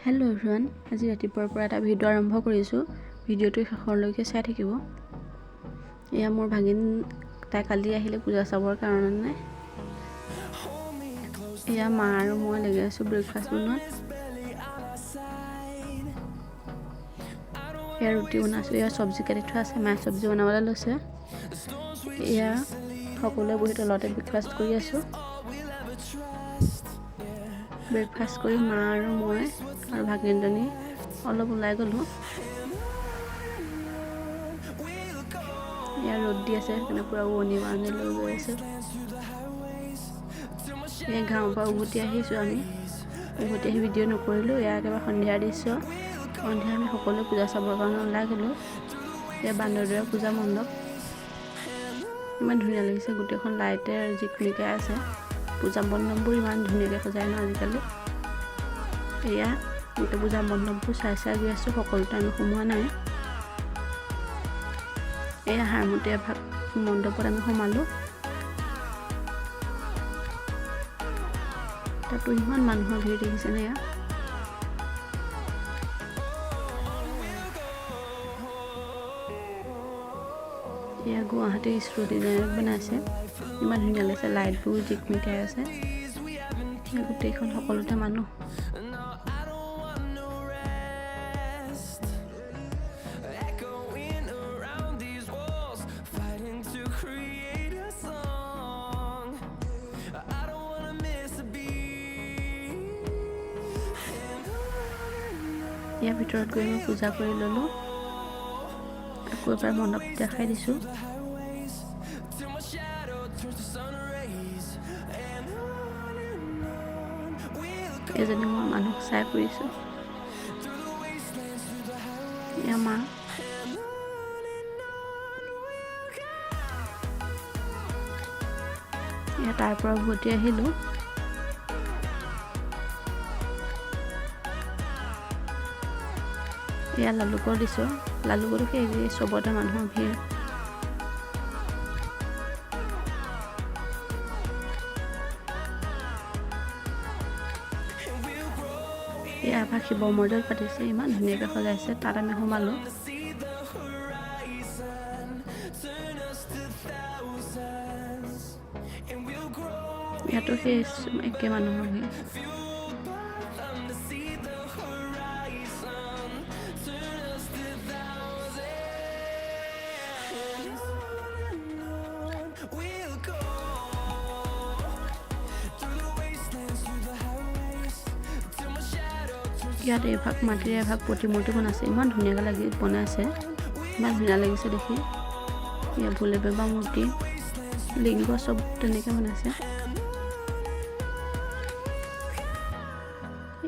Hello' everyone, আজি ৰাতিপুৱাৰ পৰা এটা ভিডিঅ' আৰম্ভ কৰিছোঁ। ভিডিঅ'টো শেষৰলৈকে চাই থাকিব। এয়া মোৰ ভাগিন, তাই কালি আহিলে পূজা চাবৰ কাৰণে। এয়া মা আৰু মই লাগি আছোঁ ব্ৰেকফাষ্ট বনোৱাত। এয়া ৰুটি বনাইছোঁ, এয়া চব্জি কাটি থোৱা আছে, মায়ে চব্জি বনাবলৈ লৈছে। এয়া সকলোৱে বহি তলতে ব্ৰেকফাষ্ট কৰি আছোঁ। ব্ৰেকফাষ্ট কৰি মা আৰু মই আৰু ভাগিনজনী অলপ ওলাই গ'লোঁ। এয়া ৰ'দ দি আছে, সেইকাৰণে পূৰা উৱনি বাৰণি লৈ গৈ আছে। এই গাঁৱৰ পৰা উভতি আহিছোঁ আমি। উভতি আহি ভিডিঅ' নকৰিলোঁ। এয়া একেবাৰে সন্ধিয়াৰ দৃশ্য। সন্ধিয়া আমি সকলোৱে পূজা চাবৰ কাৰণে ওলাই গ'লোঁ। এয়া বান্দৰদোৱা পূজা মণ্ডপ, ইমান ধুনীয়া লাগিছে, গোটেইখন লাইটে জিকমিকাই আছে। পূজা মণ্ডপবোৰ ইমান ধুনীয়াকৈ সজায় ন আজিকালি। এয়া গোটেই পূজা মণ্ডপবোৰ চাই চাই গৈ আছোঁ, সকলোতে আমি সোমোৱা নাই। এয়া হাৰমতীয়া ভাগ মণ্ডপত আমি সোমালোঁ। তাতো ইমান মানুহৰ ভিৰ দেখিছেনে। এয়া এয়া গুৱাহাটীৰ ইছৰো ডিজাইনত বনাইছে, ইমান ধুনীয়া লাগিছে, লাইটবোৰ জিকমিকাই আছে। গোটেইখন সকলোতে মানুহ। ইয়াৰ ভিতৰত গৈ মই পূজা কৰি ল'লোঁ। আকৌ এবাৰ মণ্ডপ দেখাই দিছোঁ। এজনী মই মানুহ চাই ফুৰিছোঁ। এয়া মা। এয়া তাৰ পৰা উভতি আহিলোঁ। এয়া লালুকৰ দিছোঁ। লালুকতো সেই চবতে মানুহৰ ভিৰ। এয়া এভাগ শিৱ মন্দিৰত পাতিছে, ইমান ধুনীয়াকৈ সজাইছে, তাত আমি সোমালোঁ। ইয়াতো সেই একে মানুহৰ ভিৰ। ইয়াত এভাগ মাটিৰে এভাগ প্ৰতিমূৰ্তি বনাইছে, ইমান ধুনীয়াকৈ লাগি বনাইছে, ইমান ধুনীয়া লাগিছে দেখি। ইয়াত ভোলে বাবা মূৰ্তি, লিংগ চব তেনেকৈ বনাইছে।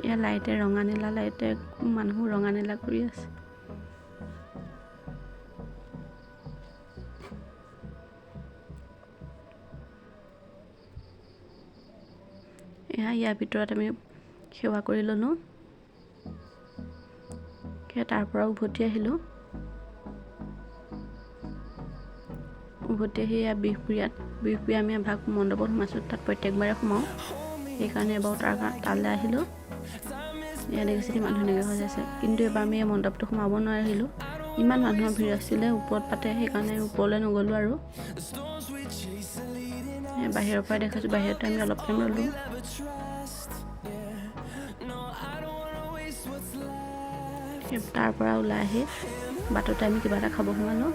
ইয়াত লাইটে ৰঙা নীলা লাইটে মানুহ ৰঙা নীলা কৰি আছে। এয়া ইয়াৰ ভিতৰত আমি সেৱা কৰি ল'লোঁ। তাৰ পৰা উভতি আহিলোঁ। উভতি আহি ইয়াত বিহপুৰীয়া আমি এভাগ মণ্ডপত সোমাইছোঁ। তাত প্ৰত্যেকবাৰে সোমাওঁ, সেইকাৰণে এবাৰ তালৈ আহিলোঁ। ইয়াত দেখিছে ইমান ধুনীয়াকৈ সজাইছে, কিন্তু এবাৰ আমি এই মণ্ডপটো সোমাব নোৱাৰিলোঁ। ইমান মানুহৰ ভিৰ আছিলে, ওপৰত পাতে, সেইকাৰণে ওপৰলৈ নগ'লোঁ আৰু বাহিৰৰ পৰাই দেখাইছোঁ। বাহিৰতে আমি অলপ টাইম ৰ'লোঁ। তাৰ পৰা ওলাই আহি বাটতে আমি কিবা এটা খাব সোমালোঁ।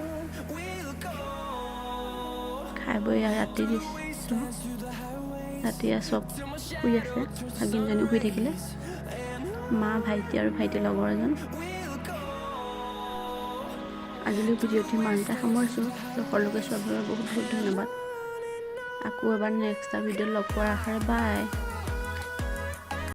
খাই বৈ ৰাতি দিছোঁ। ৰাতি চব শুই আছে, ভাগিনজনী শুই থাকিলে, মা, ভাইটি আৰু ভাইটিৰ লগৰ এজন। আজিলৈ ভিডিঅ'টো ইমানতে সামৰিছোঁ। সকলোকে চোৱাৰ বাবে বহুত বহুত ধন্যবাদ। আকৌ এবাৰ নেক্সট এটা ভিডিঅ'ত লগ পোৱাৰ আশাৰে বাই।